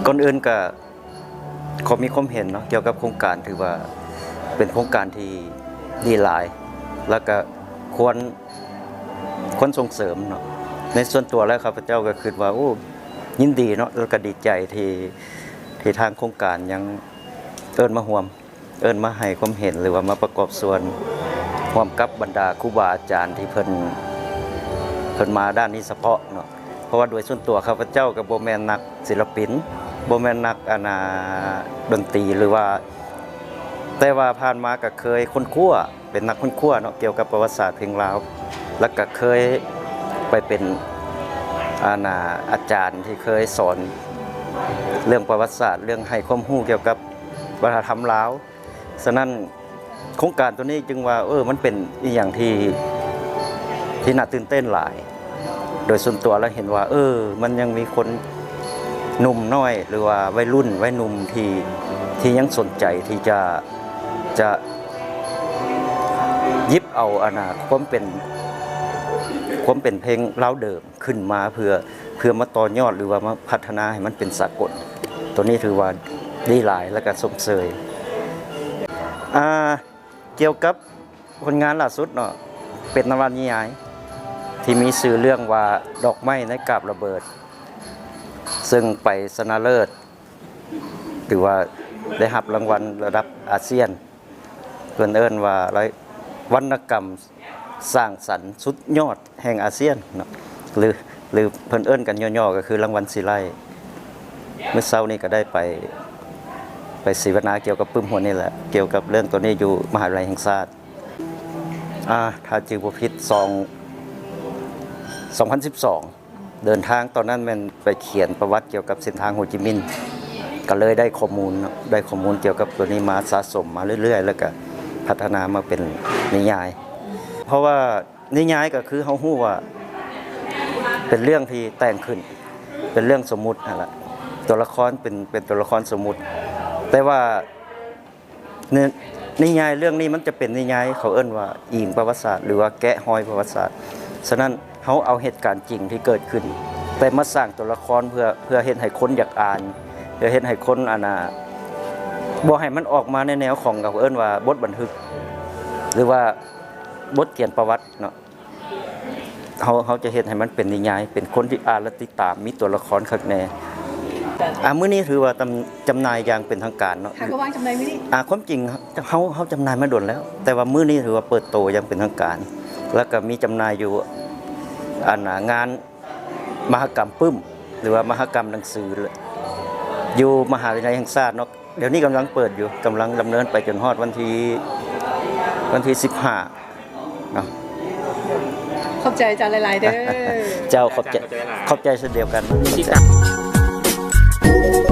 ກ່ອນອື່ນກໍຂໍມີຄວາມເຫັນເນາະ ກ່ຽວກັບໂຄງການ ຖືວ່າເປັນໂຄງການທີ່ດີຫຼາຍ ແລ້ວກໍຄວນ ຄວນສົ່ງເສີມເນາະ. ໃນສ່ວນຕົວແລ້ວ ຂ້າພະເຈົ້າກໍຄິດວ່າ ໂອ້ ຍິນດີເນາະ ແລ້ວກໍດີໃຈທີ່ ທີ່ທາງໂຄງການຍັງເອີ້ນມາຮ່ວມ ເອີ້ນມາໃຫ້ຄວາມເຫັນ ຫຼືວ່າມາປະກອບສ່ວນຮ່ວມກັບບັນດາຄູບາອາຈານທີ່ເພິ່ນ ເພິ່ນມາດ້ານນີ້ສະເພາະເນາະ. ເພາະວ່າໂດຍສ່ວນຕົວຂ້າພະເຈົ້າກໍບໍ່ແມ່ນນັກສິລະປິນ ບໍ່ແມ່ນນັກ ອັນນ່າ ດົນຕີ ຫຼືວ່າ ແຕ່ວ່າຜ່ານມາກໍເຄີຍຄົ້ນຄວ້າ ເປັນນັກຄົ້ນຄວ້າເນາະ ກ່ຽວກັບປະຫວັດສາດເພງລາວ ແລ້ວກໍເຄີຍໄປເປັນ ອັນນ່າ ອາຈານທີ່ເຄີຍສອນເລື່ອງປະຫວັດສາດ ເລື່ອງໃຫ້ຄວາມຮູ້ກ່ຽວກັບວັດທະນະທຳລາວ. ສະນັ້ນ ໂຄງການໂຕນີ້ຈຶ່ງວ່າ ເອີ ມັນເປັນອີ່ຫຍັງທີ່ ທີ່ໜ້າຕື່ນເຕັ້ນຫຼາຍ. ໂດຍສ່ວນຕົວແລ້ວເຫັນວ່າ ເອີ ມັນຍັງມີຄົນໜຸ່ມນ້ອຍ ຫຼືວ່າໄວລຸ້ນ ໄວໜຸ່ມທີ່ ທີ່ຍັງສົນໃຈທີ່ຈະ ຈະຢິບເອົາ ອັນນ່າ ຄວາມເປັນ ຄວາມເປັນເພງລາວເດີມ ຂຶ້ນມາເພື່ອ ເພື່ອມາຕໍ່ຍອດ ຫຼືວ່າມາພັດທະນາໃຫ້ມັນເປັນສາກົນ. ໂຕນີ້ຖືວ່າດີຫຼາຍ ແລ້ວກໍຊົມເຊີຍ. ອ່າ ກ່ຽວກັບຜົນງານລ່າສຸດເນາະ ເປັນນະວະນິຍາຍທີ່ມີຊື່ເລື່ອງວ່າ ດອກໄມ້ໃນກາບລະເບີດ ເຊິ່ງໄປຊະນະເລີດ ຖືວ່າໄດ້ຮັບລາງວັນລະດັບອາຊຽນ. ເພິ່ນເອີ້ນວ່າ ວັນນະກຳສ້າງສັນສຸດຍອດແຫ່ງອາຊຽນເນາະ ຫຼື ຫຼືເພິ່ນເອີ້ນກັນຫຍໍ້ໆ ກໍຄືລາງວັນສີໄລ. ມື້ເຊົ້ານີ້ກໍໄດ້ໄປ ໄປເສວະນາກ່ຽວກັບປຶ້ມຫົວນີ້ແຫຼະ ກ່ຽວກັບເລື່ອງໂຕນີ້ຢູ່ມະຫາວິທະຍາໄລແຫ່ງຊາດ ອາ ຖ້າຈື່ບໍ່ຜິດ ສອງ ສອງພັນສິບສອງ ເດີນທາງຕອນນັ້ນແມ່ນໄປຂຽນປະຫວັດກ່ຽວກັບເສັ້ນທາງໂຮຈິມິນ ກໍເລີຍໄດ້ຂໍ້ມູນເນາະ ໄດ້ຂໍ້ມູນກ່ຽວກັບຕົວນີ້ມາສະສົມມາເລື້ອຍໆ ແລ້ວກໍພັດທະນາມາເປັນນິຍາຍ. ເພາະວ່ານິຍາຍກໍຄືເຮົາຮູ້ວ່າເປັນເລື່ອງທີ່ແຕ່ງຂຶ້ນ ເປັນເລື່ອງສົມມຸດຫັ້ນລະ ຕົວລະຄອນເປັນ ເປັນຕົວລະຄອນສົມມຸດ ແຕ່ວ່າ ໃນ ນິຍາຍເລື່ອງນີ້ມັນຈະເປັນນິຍາຍ ເຂົາເອີ້ນວ່າອີງປະຫວັດສາດ ຫຼືວ່າແກະຮອຍປະຫວັດສາດ. ສະນັ້ນ ເຮົາເອົາເຫດການຈິງທີ່ເກີດຂຶ້ນ ແຕ່ມາສ້າງຕົວລະຄອນເພື່ອ ເພື່ອເຮັດໃຫ້ຄົນຢາກອ່ານ ເພື່ອເຮັດໃຫ້ຄົນ ອັນນ່າ ບໍ່ໃຫ້ມັນອອກມາໃນແນວຂອງ ເຂົາເອີ້ນວ່າບົດບັນທຶກ ຫຼືວ່າບົດຂຽນປະຫວັດເນາະ. ເຮົາ ເຮົາຈະເຮັດໃຫ້ມັນເປັນນິຍາຍ ເປັນຄົນທີ່ອ່ານແລະຕິດຕາມ ມີຕົວລະຄອນຄັກແນ່. ອາ ມື້ນີ້ຖືວ່າຈຳ ຈຳໜ່າຍຢ່າງເປັນທາງການເນາະ. ຫາກໍວາງຈຳໜ່າຍມື້ນີ້? ອາ ຄວາມຈິງເຮົາ ເຮົາຈຳໜ່າຍມາດົນແລ້ວ ແຕ່ວ່າມື້ນີ້ຖືວ່າເປີດໂຕຢ່າງເປັນທາງການ ແລ້ວກໍມີຈຳໜ່າຍຢູ່ ອັນນ່າ ງານມະຫະກຳປຶ້ມ ຫຼືວ່າມະຫະກຳໜັງສື ຢູ່ມະຫາວິທະຍາໄລແຫ່ງຊາດເນາະ. ດຽວນີ້ກຳລັງເປີດຢູ່ ກຳລັງດຳເນີນໄປຈົນຮອດວັນທີ ວັນທີສິບຫ້າເນາະ. ຂອບໃຈອາຈານຫຼາຍໆເດີ. ເຈົ້າ ຂອບໃຈ ອາຈານຂອບໃຈຫຼາຍ ຂອບໃຈເຊັ່ນດຽວກັນ. ຕິດຕາມ